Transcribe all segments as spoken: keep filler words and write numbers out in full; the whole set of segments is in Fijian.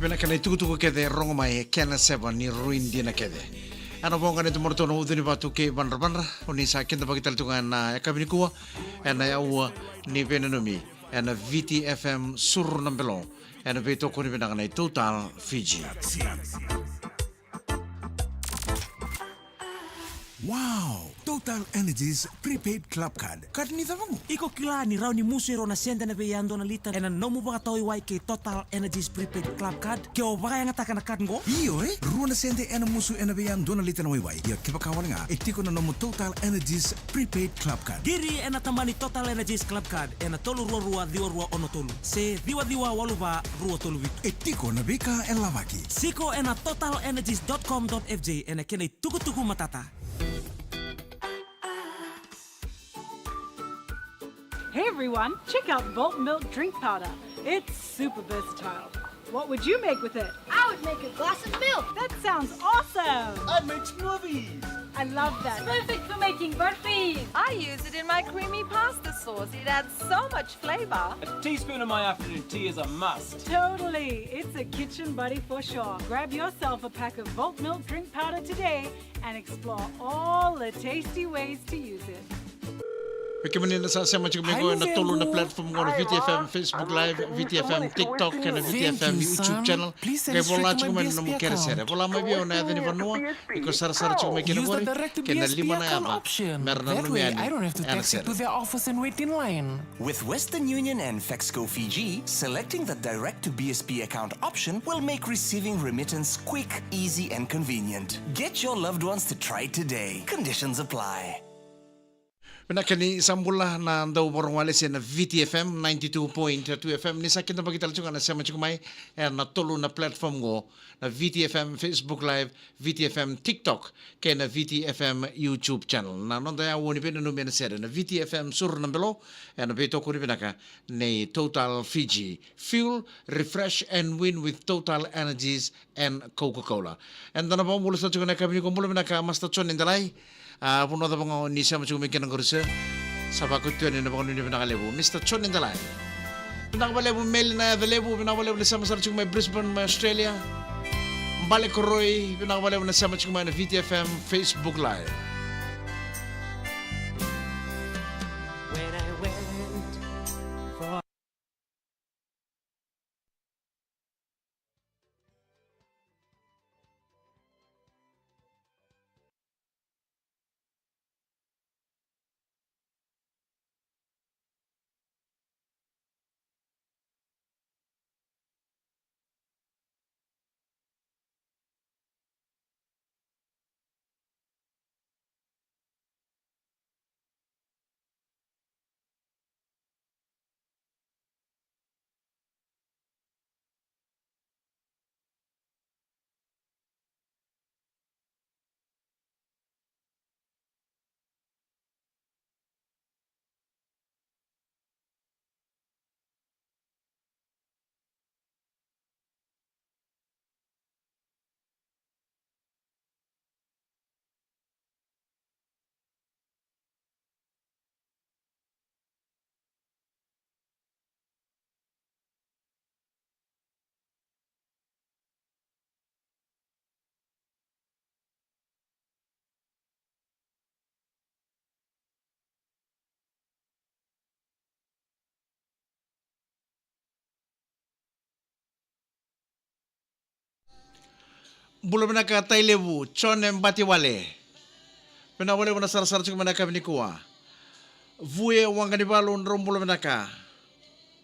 Vinaka na itukutuku kece e rogo mai e kena seva ni rui dina kece. Ena voqa ni tomoroto na ucu ni vatu kei Vadravadra, o ni sa kidavaki tale tu ga ena yakavi nikua, ena yaua ni veinanumi, ena V T F M Suru na Belo, ena veitokoni vinaka nei Total Fiji. Wow! Total Energies Prepaid Club Card. Card ni cava qo? Iko kila ni rawa ni musu e rua na sede na veiyadua na lita ena nomu vakatawaiwai kei Total Energies Prepaid Club Card ke o vakayagataka na card qo? Io e, rua na sede ena musu ena veiyadua na lita na waiwai. Ia kevaka wale ga e tiko na nomu Total Energies Prepaid Club Card. Qiri ena tabana ni Total Energies Club Card ena tolu rua rua ciwa rua ono tolu se ciwa ciwa walu va rua tolu vitu. E tiko na veika e lavaki. Siko ena total energies dot com dot F J ena kena itukutuku matata. Hey everyone, check out Volt Milk Drink Powder. It's super versatile. What would you make with it? I would make a glass of milk. That sounds awesome! I'd make smoothies. I love that. Perfect for making burpees. I use it in my creamy pasta sauce. It adds so much flavor. A teaspoon in my afternoon tea is a must. Totally. It's a kitchen buddy for sure. Grab yourself a pack of Volt Milk Drink Powder today and explore all the tasty ways to use it. Vei kemuni na sa sema tiko mai qo ena tolu na platform qo, na V T F M Facebook Live, V T F M TikTok, kei na V T F M YouTube channel. Qai vola tiko mai na nomu keresere. Vola mai vei au na yaca ni vanua iko sarasara tiko mai kina qori kei na lima na yava me ra nanumi yani ena sere. With Western Union and Fexco Fiji, selecting the direct to B S P account option will make receiving remittance quick, easy, and convenient. Get your loved ones to try today. Conditions apply. Vinaka, ni sa bula na dau vakarogo wale se na V T F M ninety-two point two F M, ni sa kidavaki tale tiko ga na sema tiko mai ena tolu na platform qo, na V T F M Facebook Live, V T F M TikTok, kei na V T F M YouTube channel. Na noda yaua ni veinanumi ena sere, na V T F M Suru na Belo, ena veitokoni vinaka nei Total Fiji. Fuel, refresh and win with Total Energies and Coca-Cola. Eda na vakabula sara tiko na yakavi nikua. Bula vinaka Master Jone Delai. A, vanua cava ga o ni sema tiko mai kina qori sir? Sa vakauta yani na vakanuinui vinaka levu Mister Jone Delai. Vinaka vakalevu Meli na yaca levu, vinaka vakalevu ni sema sara tiko mai Brisbane mai Australia. Bale Koroi, vinaka vakalevu na sema tiko mai na V T F M Facebook Live. Bula vinaka Tailevu, Jone Batiwale. Vinaka vakalevu na sarasara tiko mai na yakavi nikua. Vue Waqanivalu, drau bula vinaka.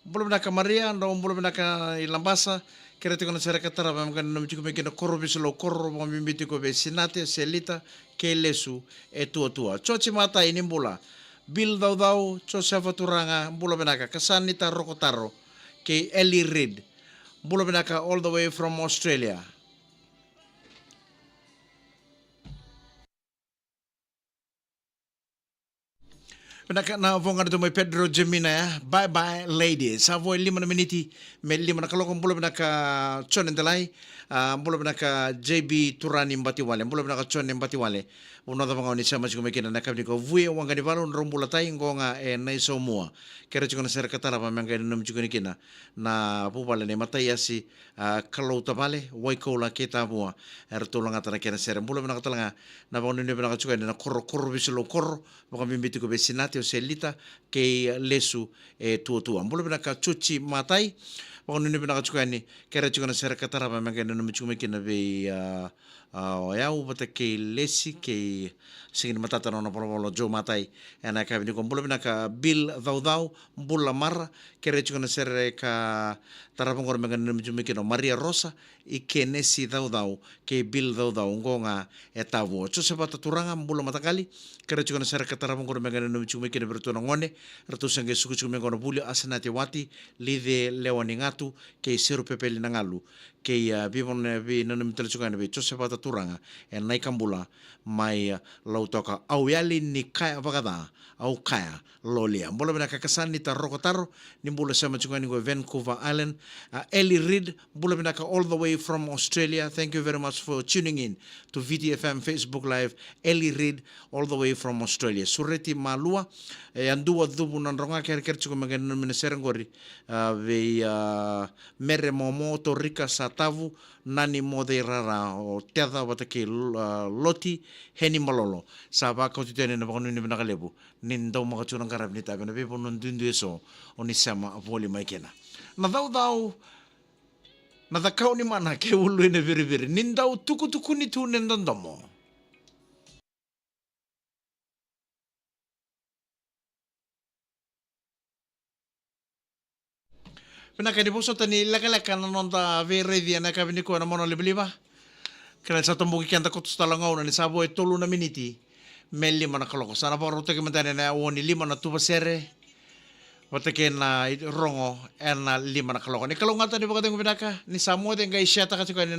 Bula vinaka Maria, drau bula vinaka i Labasa. Kere tiko na sere ka tarava me qai nanumi tiko mai kina koro Visalou, koro vakabibi tiko vei Sinate, Selita kei Lesu e Tuatua. Joji Matai ni bula. Bill Caucau, Josefa Turaga, bula vinaka. Kasanita Rokotaro kei Eli Reid. Bula vinaka all the way from Australia. Vinaka na voqa na tu mai Pedro Jemina ya. Bye bye lady. Sa vo e lima na miniti me lima na kaloko. Bula vinaka Jone Delai. A, bula vinaka J B Turani Batiwale, bula vinaka Jone Batiwale. Vanua cava ga o ni sema tiko mai kina na yakavi nikua. Vuye Waqanivalu, drau bula tai, qo ga e Naisaumua. Kerea tiko na sere ka tarava me qai nanumi tiko ni kina na vuvale nei Mataiasi, a, Kalou Tavale, Waikoula kei Tavua. Eratou lagata na kena sere. Bula vinaka tale ga na vakanuinui vinaka tiko yani na koro, koro Visilou koro, vakabibi tiko vei Sinate, o Selita kei Lesu e Tuatua. Bula vinaka Joji Matai, vakanuinui vinaka tiko yani, kerea tiko na sere ka tarava me qai nanumi tiko mai kina vei, a, a, o yau vata kei Lesi kei, sega ni matata na nona volavola o Joe Matai. Ena yakavi nikua, bula vinaka Bill Caucau, bula Mara, kerea tiko na sere ka tarava qori me qai nanumi tiko mai kina o Maria Rosa, i Kenesi Caucau kei Bill Caucau, qo ga e Tavua. Joseph Vata Turaga, bula mataqali, kerea tiko na sere ka tarava qori me qai nanumi tiko mai kina vei iratou na gone, ratou sa qai suka tiko mai qo na vuli, Asenati Wati, Lice Lewa ni Gatu kei Seru Pepeli na Galu, kei, a, vivona vei nanumi tale tiko ga na vei Joseph Vata Turaga, e Naikabula mai, a, Lautoka. Au yali ni kaya vakaca, au kaya lolia. Bula vinaka Kasanita Rokotaro, ni bula sema tiko yani qo Vancouver Island. A, Ellie Reid, bula vinaka all the way from Australia. Thank you very much for tuning in to V T F M Facebook Live. Ellie Reid, all the way from Australia. Sureti Malua, e a dua cuvu na droga kerekere tiko me qai nanumi na sere qori. A, vei, a, Mere Momo, Torika Satavu, Nani Moceirara, o Teca vata kei, a, Loti, Heni Malolo. Sa vakauti tu yani na vakanuinui vinaka levu. Ni dau maka tu na qaravi ni tavi ena veivanua duidui eso o ni sema voli mai kina. Na caucau, na cakau ni mana ke ulu ena viriviri. Ni dau tukutukuni tu na dodomo. Vinaka ni vosota ni lekaleka na noda veiraici ena yakavi nikua na mona livaliva. Kena sa toboki keda koto sa tale gauna ni sa vo e tolu na miniti me lima na kaloko. Sa na vakarautaki mada yani ena yawa ni lima na tuvasere vata kei na rogo ena lima na kaloko. Ni kalougata ni vakacegu vinaka ni sa moce qai share-taka tiko yani